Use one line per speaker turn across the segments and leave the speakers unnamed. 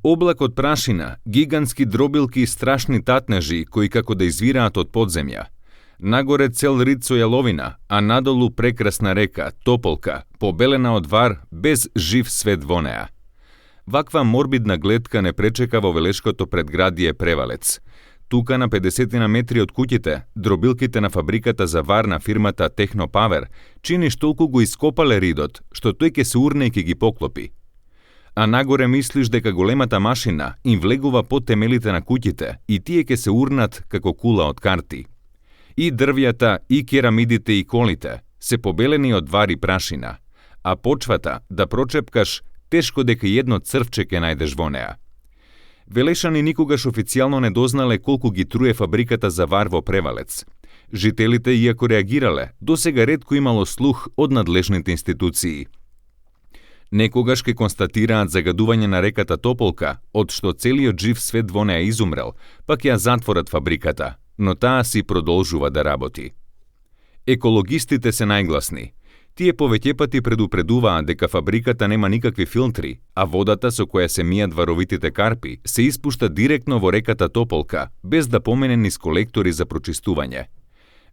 Облак од прашина, гигантски дробилки и страшни татнежи кои како да извираат од подземја. Нагоре цел рид со јаловина, а надолу прекрасна река, Тополка, побелена од вар, без жив свет во неа. Ваква морбидна гледка не пречека во велешкото предградие Превалец. Тука на 50 метри од куќите, дробилките на фабриката за вар на фирмата Технопавер чиниш толку го ископале ридот, што тој ќе се урне и ќе ги поклопи. А нагоре мислиш дека големата машина им влегува под темелите на куќите и тие ќе се урнат како кула од карти. И дрвјата, и керамидите и колите се побелени од вар и прашина, а почвата да прочепкаш тешко дека едно црвче ќе најдеш во неа. Велешани никогаш официјално не дознале колку ги труе фабриката за вар во Превалец. Жителите, иако реагирале, досега ретко имало слух од надлежните институции. Некогаш ке констатираат загадување на реката Тополка, од што целиот жив свет во неа изумрел, пак ја затворат фабриката, но таа си продолжува да работи. Екологистите се најгласни. Тие повеќе пати предупредуваат дека фабриката нема никакви филтри, а водата со која се мијат варовитите карпи се испушта директно во реката Тополка, без да помене низ колектори за прочистување.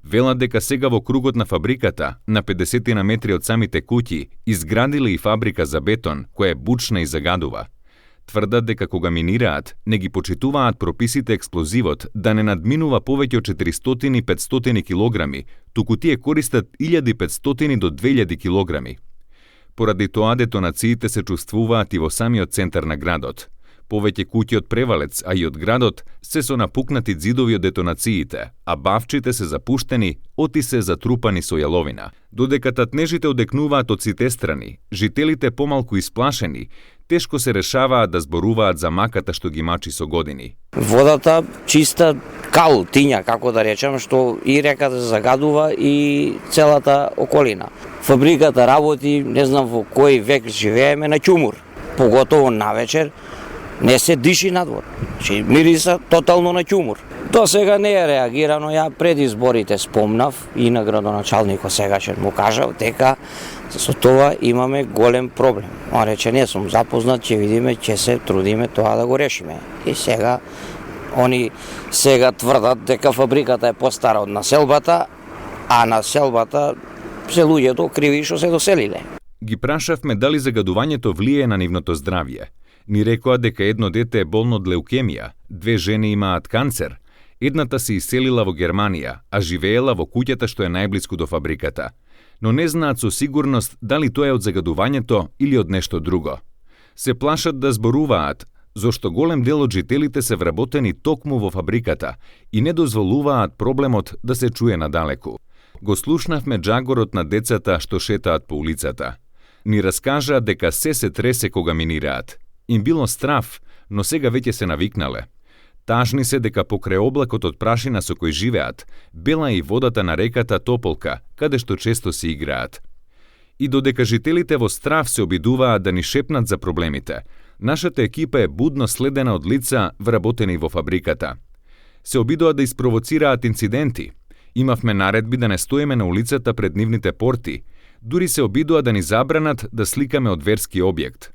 Велат дека сега во кругот на фабриката, на 50 метри од самите куќи, изградиле и фабрика за бетон, која е бучна и загадува. Тврдат дека кога минираат, не ги почитуваат прописите експлозивот да не надминува повеќе од 400-500 килограми, туку тие користат 1500 до 2000 килограми. Поради тоа детонациите се чувствуваат и во самиот центар на градот. Повеќе куќи од Превалец, а и од градот, се со напукнати ѕидови од детонациите, а бавчите се запуштени, оти се затрупани со јаловина. Додека татнежите одекнуваат од сите страни, жителите помалку исплашени, тешко се решаваат да зборуваат за маката што ги мачи со години.
Водата чиста кал, тиња, како да речем, што и реката загадува и целата околина. Фабриката работи, не знам во кој век живееме, на ќумур. Поготово навечер, не се диши надвор. Мириса тотално на ќумур. До сега не е реагирано, ја пред изборите спомнав и на градоначалникот сегашен му кажав дека со тоа имаме голем проблем. Он рече, не сум запознат, ќе видиме, ќе се трудиме тоа да го решиме. И сега, они сега тврдат дека фабриката е постара од населбата, а населбата се луѓето криви што се доселиле.
Ги прашавме дали загадувањето влие на нивното здравје. Ни рекоа дека едно дете е болно од леукемија, 2 жени имаат канцер, едната се иселила во Германија, а живеела во куќата што е најблиску до фабриката. Но не знаат со сигурност дали тоа е од загадувањето или од нешто друго. Се плашат да зборуваат, зашто голем дел од жителите се вработени токму во фабриката и не дозволуваат проблемот да се чуе надалеку. Го слушнавме джагорот на децата што шетаат по улицата. Ни раскажаа дека се тресе кога минираат. Им било страв, но сега веќе се навикнале. Тажни се дека покрај облакот од прашина со кој живеат, бела и водата на реката Тополка, каде што често се играат. И додека жителите во страв се обидуваат да ни шепнат за проблемите, нашата екипа е будно следена од лица вработени во фабриката. Се обидуваат да испровоцираат инциденти. Имавме наредби да не стоиме на улицата пред нивните порти, дури се обидуваат да ни забранат да сликаме од верски објект.